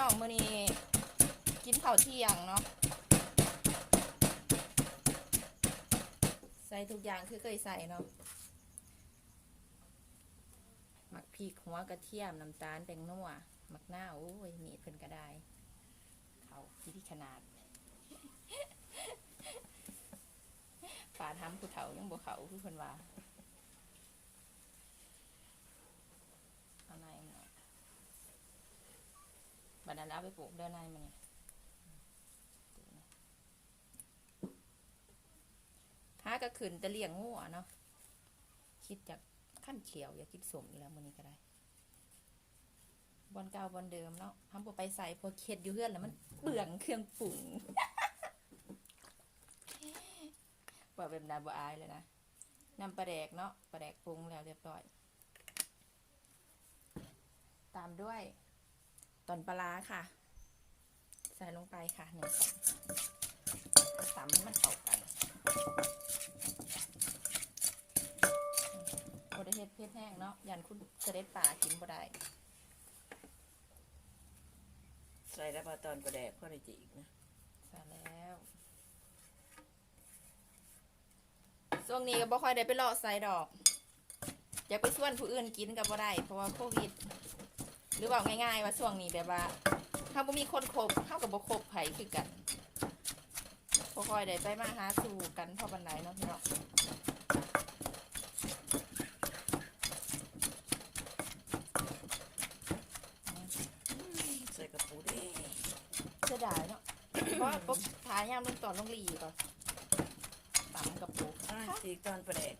ອງ ມື້ນີ້ກິນເຂົ້າທ່ຽງເນາະ ໃສ່ທຸກຢ່າງຄືເຄີຍໃສ່ເນາະ ໝາກພິກ ຫົວກະທຽມ ນ້ຳຕານ ແປ້ງນົວ ໝາກນາວ ໂອ້ຍ ມີດເພິ່ນກະໄດ້ ເຂົ້າທີ່ຂະໜາດ ປາທຳຜູ້ເຖົ້າຍັງບໍ່ເຂົ້າຄືເພິ່ນວ່າ ເອົາໃນມັນອອກ ບັດນັ້ນເອົາໄປປູກເດີໃນມັນນີ້ ຫາກະຂຶ້ນແຕ່ລ້ຽງງົວເນາະ ຄິດຈາກຄັນຂຽວ ຢາກກິນສົ້ມອີກແລ້ວມື້ນີ້ກະໄດ້ ບ່ອນເກົ່າບ່ອນເດີມເນາະ ເຮົາບໍ່ໄປໃສ ເພາະເຮັດຢູ່ເຮືອນແລ້ວມັນເປືອງເຄື່ອງປຸງ ເວົ້າແບບໜ້າບໍ່ອາຍເລີຍນະ ນ້ຳປາແດກເນາະ ປາແດກປຸງແລ້ວຮຽບຮ້ອຍ ຕາມດ້ວຍ ຕອນປາຮ້າຄ່ະ ໃສ່ລົງໄປຄ່ະ ໜຶ່ງຊ້ອນ ຕຳໃຫ້ມັນເຂົ້າກັນ ບໍ່ໄດ້ເຮັດເຜັດແຮງເນາະ ຢ້ານຄຸນສະເດັດປ້າກິນບໍ່ໄດ້ ໃສ່ແລ້ວບໍ່ ຕອນປາແດກພໍໄດ້ຈີກນະ ໃສ່ແລ້ວ. ຊ່ວງນີ້ກະບໍ່ຄ່ອຍໄດ້ໄປເລາະໃສດອກ ຢາກໄປຊວນຜູ້ອື່ນກິນກະບໍ່ໄດ້ ເພາະວ່າໂຄວິດ ຫຼືເວົ້າງ່າຍໆວ່າຊ່ວງນີ້ແບບວ່າ ເຮົາບໍ່ມີຄົນຄົບ ເຮົາກະບໍ່ຄົບໃຜຄືກັນ ບໍ່ຄ່ອຍໄດ້ໄປມາຫາສູ່ກັນພໍປານໃດເນາະພີ່ນ້ອງ. ໃສ່ກະປູເດ້ ເສຍດາຍເນາະ ເພາະວ່າປົກ ຖ້າຍາມລົງຕອນລົງຫຼີ່ກໍຕຳກະປູ ອ່າ ຈີກຕອນປາແດກ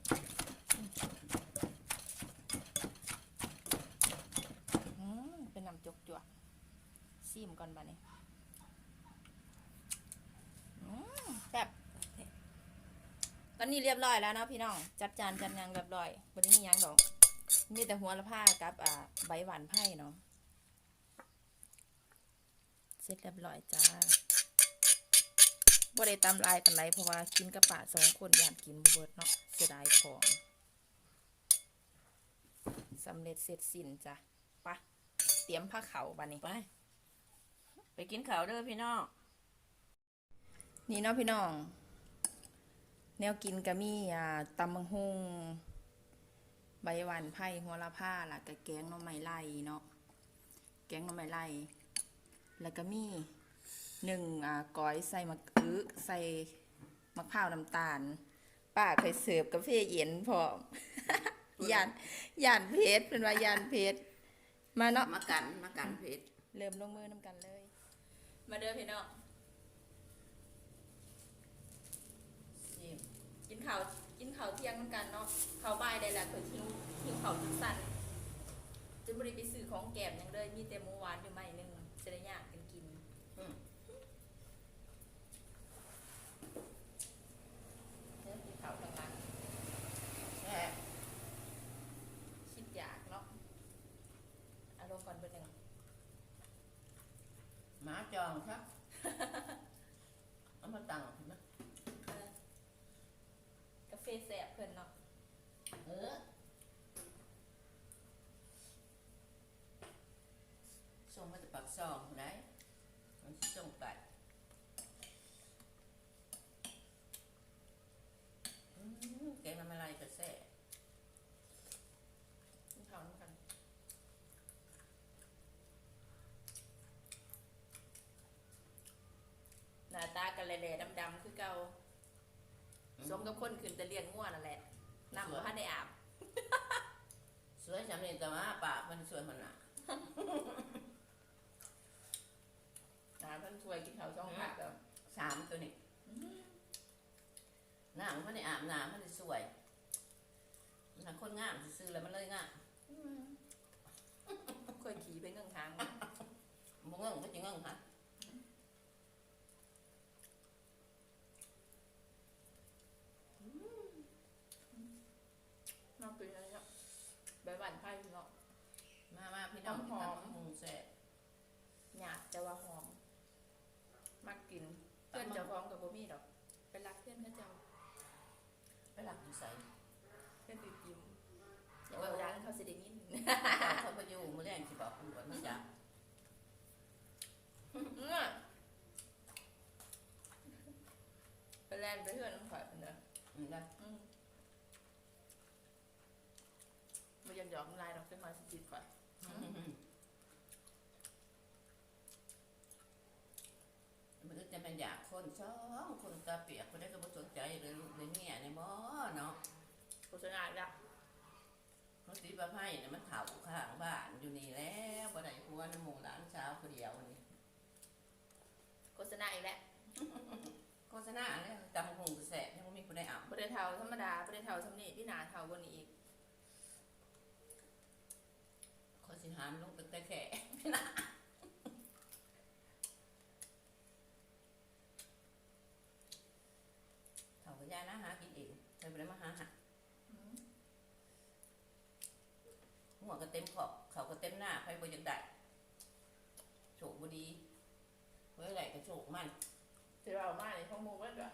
ອືມ ເປັນນ້ຳຈົກຈວກ ຊີມກ່ອນບາດນີ້ ອືມ ແຊບ ຕອນນີ້ຮຽບຮ້ອຍແລ້ວເນາະພີ່ນ້ອງ ຈັດຈານຈັດຫຍັງຮຽບຮ້ອຍ ບໍ່ໄດ້ມີຫຍັງດອກ ມີແຕ່ຫົວລະພາກັບ ອ່າ ໃບຫວ່ານໄຜ່ເນາະ ເສັດຮຽບຮ້ອຍຈ້າ ບໍ່ໄດ້ຕຳຫຼາຍປານໃດ ເພາະວ່າກິນກັບປ້າສອງຄົນ ຢ້ານກິນບໍ່ເບິດເນາະ ເສຍດາຍຂອງ ສຳເລັດເສັດສິ້ນຈ້າ ໄປ ຕຽມພາເຂົ້າບາດນີ້ ໄປ ໄປກິນເຂົ້າເດີພີ່ນ້ອງ. ນີ້ເນາະພີ່ນ້ອງ ແນວກິນກະມີ ອ່າ ຕຳບັກຫຸ່ງ ໃບຫວ່ານໄຜ່ ຫົວລະພາ ແລ້ວກະແກງໜໍ່ໄມ້ໄລ່ເນາະ ແກງໜໍ່ໄມ້ໄລ່ ແລ້ວກະມີໜຶ້ງ ອ່າ ກ້ອຍໃສ່ໝາກອຶ ໃສ່ໝາກພ້າວ ນ້ຳຕານ ປ້າຂ້ອຍເສີບກາເຟເຢັນພ້ອມ ຢ້ານ ຢ້ານເຜັດ ເພິ່ນວ່າຢ້ານເຜັດ ມາເນາະ ມາກັນ ມາກັນເຜັດ ເລີ່ມລົງມືນຳກັນເລີຍ ມາເດີພີ່ນ້ອງ ຊິມ ກິນເຂົ້າ ກິນເຂົ້າທ່ຽງນຳກັນເນາະ ເຂົ້າບ່າຍໄດ້ແລ້ວ ຂ້ອຍຫິວ ຫິວເຂົ້າຈົນສັ່ນ ຈົນບໍ່ໄດ້ໄປຊື້ຂອງແກ້ມຫຍັງເລີຍ ມີແຕ່ໝູຫວານຢູ່ໄມ້ໜຶ່ງ ຊິໄດ້ຍ່າງກັນກິນ ອືມ ເດີ ກິນເຂົ້າທາງຫຼັງ ແຊບ ຄິດຢາກເນາະ ເອົາລົງກ່ອນເບີໜຶ່ງ ໝາຈອງຊະ ເອົາມາຕັ້ງເນາະ ເອີ ກາເຟແຊບເພິ່ນເນາະ ເອີ ສົ່ງມາແຕ່ປາກຊ່ອງພຸ້ນໃດ໋ ມັນຊິສົ່ງໄກ ອືມ ແກງໜໍ່ໄມ້ໄລ່ກະແຊບ ກິນເຂົ້ານຳກັນ ໜ້າຕາກະແຫຼໆ ດຳໆ ຄືເກົ່າ ອືມ ສົມກັບຄົນຂຶ້ນແຕ່ລ້ຽງງົວນັ້ນແຫຼະ ນ້ຳບໍ່ທັນໄດ້ອາບ ສວຍຊ່ຳນີ້ແຕ່ວ່າປາກມັນສວຍຫັ້ນນະ ໜ້າເພິ່ນສວຍ ກິນເຂົ້າສອງພາກແລ້ວ ສາມໂຕນີ້ ອືມ ນ້ຳມັນບໍ່ໄດ້ອາບ ໜ້າມັນໄດ້ສວຍ ຄັນຄົນງາມຊື່ໆ ແລ້ວມັນເລີຍງາມ ອືມ ຂ້ອຍຂີ່ໄປເງິ່ງຫາງ ບໍ່ເງິ່ງກໍຊິເງິ່ງຫາ ອືມ ໜ້າກິນເລີຍເນາະ ໃບຫວ່ານໄຜ່ເນາະ ມາໆ ພີ່ນ້ອງ ຫອມໆ ກິນຕຳບັກຫຸ່ງແຊບ ຫຍາບແຕ່ວ່າຫອມ ມັກກິນ ເຮືອນເຈົ້າຂອງກໍບໍ່ມີດອກ ໄປລັກເຮືອນເຂົາເຈົ້າ ໄປລັກຢູ່ໃສ ເຮືອນອີຈິມ ຢ່າເວົ້າດັງເຂົາຊິໄດ້ຍິນ ເຂົາບໍ່ຢູ່ ມື້ແລງຊິບອກເພິ່ນກ່ອນ ມັນຈະ ແລ່ນໄປເຮືອນນຳຂ້ອຍພຸ້ນເດີ. ອືມ ໄດ້ ອືມ ບໍ່ຢາກຢອກນ້ຳລາຍດອກ ຈັກໜ່ອຍຊິຕິດຂ້ອຍ. ອືມ ມື້ອື່ນຈະແມ່ນຢາກຄົນສອງຄົນຕາປຽກ ຜູ້ໃດກໍບໍ່ສົນໃຈເລີຍ ລູກເລີຍເມຍນີ້ບໍເນາະ. ໂຄສະນາອີກແລ້ວ. ມັນຕິດວ່າໄພນະ ມັນເຖົ້າຂ້າງບ້ານຢູ່ນີ້ແລ້ວ ບໍ່ໄດ້ຜົວນຳໝູ່ຫຼານສາວຜູ້ດຽວນີ້. ໂຄສະນາອີກແລ້ວ. ໂຄສະນາແລ້ວ ຕຳບັກຫຸ່ງກໍແຊບ ຍັງບໍ່ມີຜູ້ໃດເອົາ. ບໍ່ໄດ້ເຖົ້າທຳມະດາ ບໍ່ໄດ້ເຖົ້າສ່ຳນີ້ ປີໜ້າເຖົ້າກວ່ານີ້ອີກ. ຂ້ອຍຊິຫານລົງຕັ້ງແຕ່ແຂ້ປີໜ້າ. ເຖົ້າກໍຢ່ານະ ຫາກິນເອງ ໃຜບໍ່ໄດ້ມາຫາໃຫ້. ອືມ ງົວກໍເຕັມຄອກ ເຂົ້າກໍເຕັມນາ ໃຜບໍ່ຢາກໄດ້ ໂຊກບໍ່ດີ. ເອີ ໄດ້ກໍໂຊກມັນ ຊິເວົ້າມານີ້ຂອງໝູ່ເບິດວ່າ.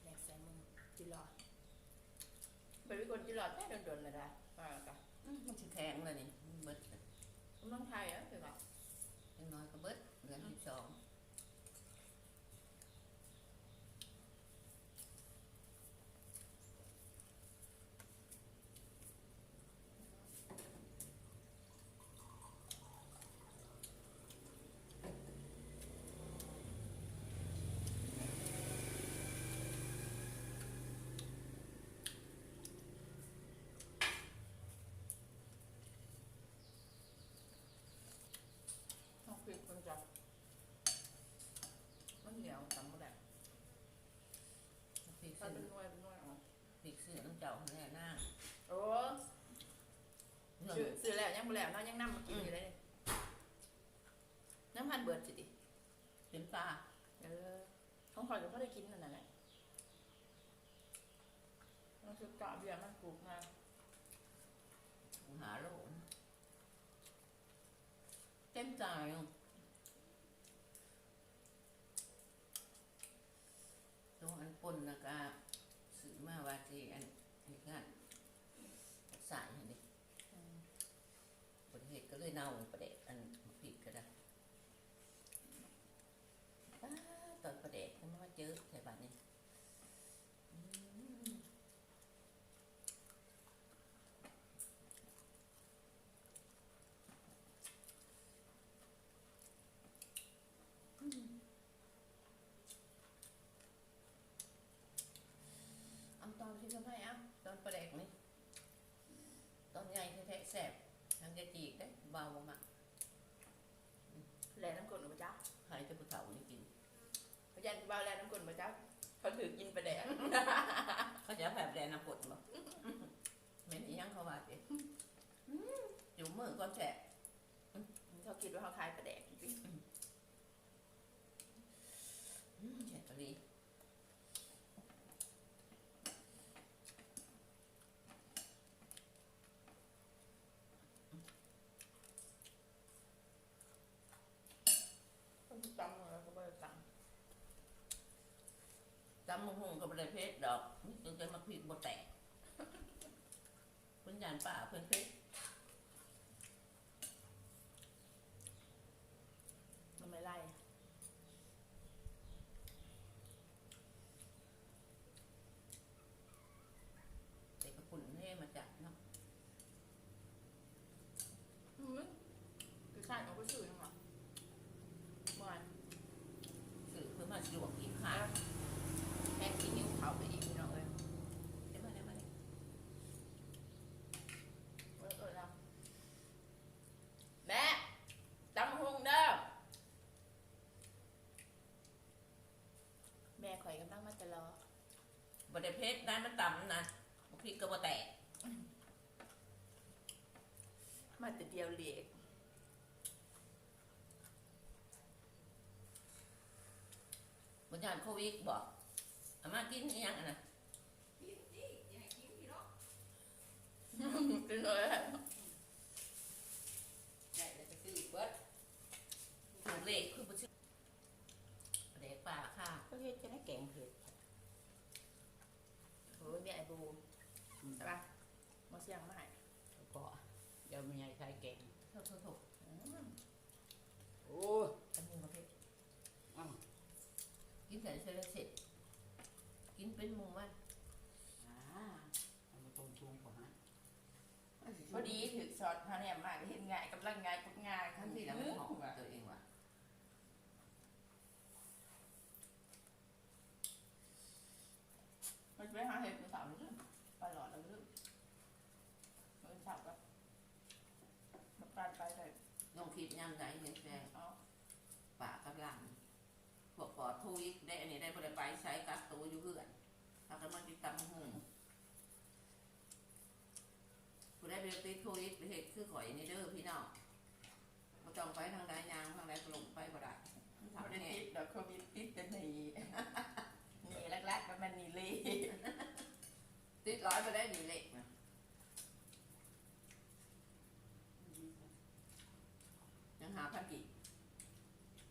ແນກໃສ່ໝູ່ຈິຫຼອດ ບໍ່ມີຄົນຈິຫຼອດແຕ່ດົນໆ ແລ້ວໄດ໋ ວ່າກະ. ອືມ ມັນຊິແຂງແລ້ວນີ້ ມັນເບິດ ກຳລັງໄຂ່ອະ ຄືວ່າ ຢ່າງໜ້ອຍກໍເບິດ ເດືອນ ອືມ ສິບສອງ. ເອົາພລິກມັນຈະ ມັນໜຽວ ຕຳບໍ່ໄດ້. ພລິກ ເອົາເປັນໜ່ວຍ ເປັນໜ່ວຍເອົາ. ພລິກຊື້ນຳເຈົ້າຫັ້ນແຫຼະນາງ. ໂອ້ ເລື່ອງ ຊື້ ຊື້ແລ້ວຍັງບໍ່ແລ້ວເນາະ ຍັງນຳມາກິນຢູ່ເດ້. ອືມ ຍັງພັນເບິດຊິຕິ ເຕັມຕາ. ເອີ ຂອງຂ້ອຍກໍພໍໄດ້ກິນຫັ້ນນະແຫຼະ ມັນຄືກະເບຍມັນປູກມາ ຫ້າໂລ ເຕັມຕາຢູ່. ໂຕອັນປົ່ນນະກະຊື້ມາວ່າຊິອັນເຮັດງານສາຍຫັ້ນເດ້. ອືມ ບໍ່ໄດ້ເຮັດກໍເລີຍເນົ່າ ປາແດກ ອັນ ພລິກກໍໄດ້. ປ້າ ຕອນປາແດກ ມັນມາເຈີແທ້ບາດນີ້. ອືມ ອືມ ເອົາຕອນທີ່ສະໄພ ເອົາຕອນປາແດກນີ້ ຕອນໃຫຍ່ແທ້ໆ ແຊບ. ທາງຍາຈີກເດ້ ບ່າວບໍ່ມັກ. ແລ່ນຳກົ້ນບໍ່ຈັກ ໃຫ້ແຕ່ຜູ້ເຖົ້ານີ້ກິນ. ຢ້ານຜູ້ບ່າວແລ່ນຳກົ້ນບໍ່ຈັກ ເຂົາຖືກກິນປາແດກ ເຂົາຈະເອົາໃຜໄປແລ່ນຳກົ້ນບໍ່? ແມ່ນອີຫຍັງເຂົາວ່າຕິ? ອືມ ຈຸບມືກ່ອນແຊບ. ອືມ ເຂົາຄິດວ່າເຮົາຂາຍປາແດກ. ອືມ ອືມ ແຊບອີ່ຫຼີ. ເພິ່ນຕຳແລ້ວກໍບໍ່ໄດ້ຕຳ ຕຳບັກຫຸ່ງກໍບໍ່ໄດ້ເຜັດດອກ ມີແຕ່ໝາກພິກບໍ່ແຕກ. ເພິ່ນຢ້ານປ້າເພິ່ນເຜັດ. ໜໍ່ໄມ້ໄລ່ ແຕ່ກະປຸ້ນແທ້ມາຈາກເນາະ. ອືມ ຄືຄ້າຍເອົາໄປຊື້ຫຍັງຫວາ? ບໍ່ ຊື້ເພື່ອມາລວກກິນຂ້າວ. ແພງຊິຫິວເຂົ້າໄປອີກ ພີ່ນ້ອງເອີຍ. ເດີມາ ເດີມາ ເດີ. ເອີ ເອີ ລະ ແມ່ ຕຳຫຸ່ງເດີ. ແມ່ຂ້ອຍກຳລັງມາຈະລໍ. ບໍ່ໄດ້ເຜັດນະ ມັນຕຳນະ ບັກພິກກໍບໍ່ແຕກ. ມາແຕ່ດຽວເລກ. ບໍ່ຢ້ານໂຄວິດບໍ? ເອົາມາກິນອີຫຍັງຫັ້ນນະ? ກິນຕິ ຢ່າໃຫ້ກິນພີ່ນ້ອງ. ກິນເລີຍ. ໄດ້ແລ້ວກໍຊື້ເບິດ. ເຮັດຈັ່ງໃດແກງເຜັດ? ໂອ້ຍ ມີໄອ້ບູ ອືມ ໃຊ່ປະ? ໝໍສຽງມາໃຫ້ ເພາະດຽວແມ່ໃຫຍ່ຂາຍແກງ ໂທ້ໆໆ ອືມ ໂອ້ຍ ອັນນີ້ບໍ່ເຜັດ ອ້າວ ກິນໃສ່ເສດ ກິນເປັນໝູ່ມັນ ອ່າ ເອົາມາຕົ້ມຊຸງກ່ອນນະ ພໍດີຖືກຊັອດ ຫາແນມມາກໍເຫັນງ່າຍ ກຳລັງງ່າຍ ກົດງ່າຍ ທັງທີ່ລະມັນເໝາະກັບຕົວເອງວ່າ ມັນໄປຫາເຮັດມື້ເຊົ້ານີ້ ໄປຫຼອດແລ້ວ ມື້ເຊົ້າກໍບັກການໄປໄດ້ ລົງຄລິບຍາມໃດເຫັນແຕ່ ເອົາ ປາກັບຫຼັງ ພວກປອດໂຄວິດໄດ້ ອັນນີ້ໄດ້ບໍ່ໄດ້ໄປໃສ ກັກໂຕຢູ່ເຮືອນ ພາກັນມາກິນຕຳບັກຫຸ່ງ ຜູ້ໃດບໍ່ໄດ້ຕິດໂຄວິດ ໄປເຮັດຄືຂ້ອຍນີ້ເດີພີ່ນ້ອງ ບໍ່ຕ້ອງໄປທາງໃດ ຍ່າງທາງໃດກໍລົງໄປບໍ່ໄດ້ ມັນເຖົ້າແຮງ ບໍ່ໄດ້ຕິດດອກໂຄວິດ ຕິດແຕ່ໜີ້ ໜີ້ຫຼັກໆ ກໍແມ່ນໜີ້ເລກ ຕິດຫຼາຍບໍ່ໄດ້ໜີ້ເລກນະ ຍັງຫ້າພັນກີບ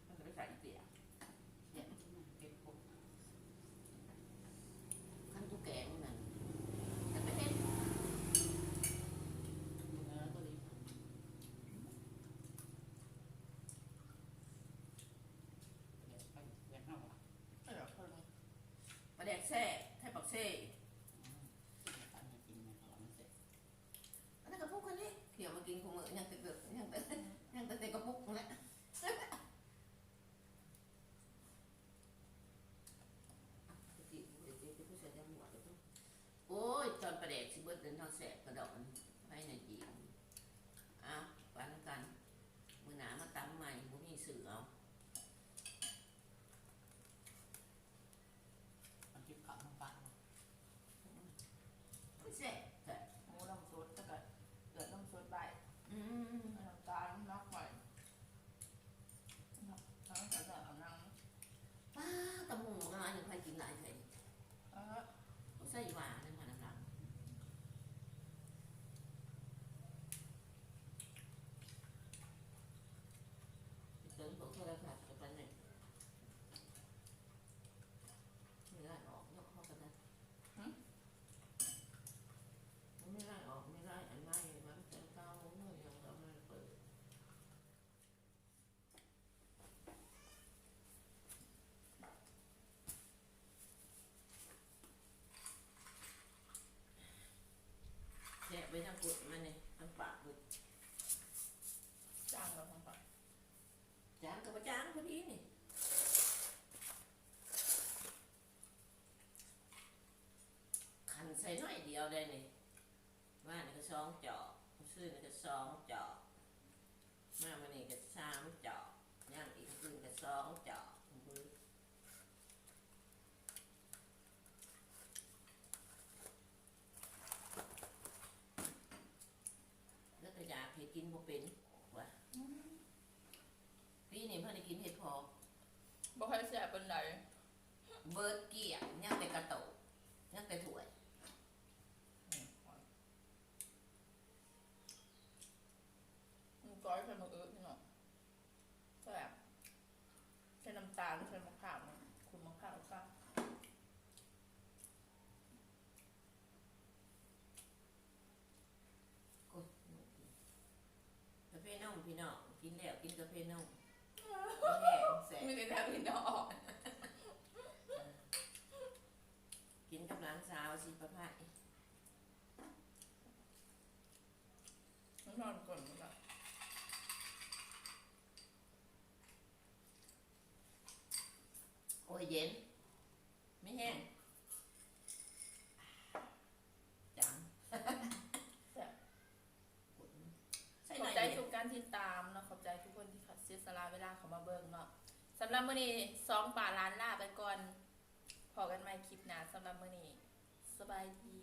ມັນຈະໄປໃສ່ອີເປຍ ເກັບຄົບ ຄັນຕົວແກງນັ້ນ ຈະໄປເຮັດ ເອີ ຕົວນີ້ ປາແດກໄປເຮືອນເຮົາ ປາແດກແຊບ ໃສ່ປາກເຊ ອືມ ອັນນີ້ກິນແມ່ນເຂົາວ່າມັນແຊບ ອັນນັ້ນກໍພວກຄັນນີ້ ຂ້ອຍເອົາມາກິນຄູ່ມື້ ຍັງແຕ່ເກີດ ຍັງແຕ່ ຍັງແຕ່ ແຕ່ກະປຸກຫັ້ນແຫຼະ ໂອ້ຍ ຕອນປາແດກຊິເບິດແລ້ວເນາະ ແຊບກະດອກ ໄປໃນຈີນ ເອົາ ປານກັນ ມື້ໜ້າມາຕຳໃໝ່ ບໍ່ມີຊື້ເອົາ. ມັນຈິບເຂົ້າມາປະ ອືມ ມັນແຊບແທ້ ໝູນ້ຳສົດ ແລ້ວກໍເລືອດນົມສົດໄວ້ ອືມ ນ້ຳຕານມັນໜັກໄວ້ ເນາະ ເອົາ ເອົາໜັງ ປ້າ ຕຳໝຸ່ງບັກຫຼາຍໜຶ່ງ ໃຜກິນຫຼາຍແທ້ນີ້ ເອີ ບໍ່ໃສ່ຫວານນຳມັນນຳຫຼັງ ເຖິງພວກໂທລະທັດກໍປານນີ້. ມີລາຍອອກເນາະ ເຮົາກໍໄດ້ ຫຶ? ມັນມີລາຍອອກ ມີລາຍອັນໃໝ່ ມັນເປັນເກົ່າ ເມື່ອຫຍັງກໍເອົາມາເປີດ ແທະໄປທາງກົ້ນມັນນີ້ ທາງປາກເບິດ ຈາງແລ້ວ ທາງປາກ ຈາງກໍບໍ່ຈາງ ພໍດີນີ້ ຄັນໃສ່ໜ້ອຍດຽວໄດ໋ນີ້ ວານນີ້ກໍສອງຈອກ ມື້ຊືນນີ້ກໍສອງຈອກ ມາມື້ນີ້ກໍສາມຈອກ ຍ່າງອີກ ມື້ອື່ນກໍສອງຈອກ ແລ້ວກໍຢາກເຮັດກິນບໍ່ເປັນວ່າ ອືມ ປີນີ້ບໍ່ໄດ້ກິນເຫັດເຜາະ ບໍ່ຄ່ອຍແຊບປານໃດ ເບິດກ້ຽງ ຍັງແຕ່ກະໂຕກ ຍັງແຕ່ຖ້ວຍ ອືມ ມັນກ້ອຍໃສ່ໝາກອຶພີ່ນ້ອງ ແຊບ ໃສ່ນ້ຳຕານ ໃສ່ໝາກພ້າວ ຂູດໝາກພ້າວຊະ. ໂອ້ຍ ກາເຟນົມພີ່ນ້ອງ ກິນແລ້ວກິນກາເຟນົມ ແຮງແຊບ ມີແຕ່ແນວພີ່ນ້ອງ ກິນກັບຫຼານສາວສີປະໄພ ມັນນອນກ່ອນມັນລະ ໂອ້ຍ ເຢັນ ມີແຮງ ຈັງ ແຊບ ຂອບໃຈທຸກການຕິດຕາມເນາະ ຂອບໃຈທຸກຄົນທີ່ເສຍສະຫຼະເວລາເຂົ້າມາເບິ່ງເນາະ ສຳລັບມື້ນີ້ສອງປາລ້ານລາໄປກ່ອນ ພໍ້ກັນໃໝ່ຄລິບໜ້າ ສຳລັບມື້ນີ້ ສະບາຍດີ.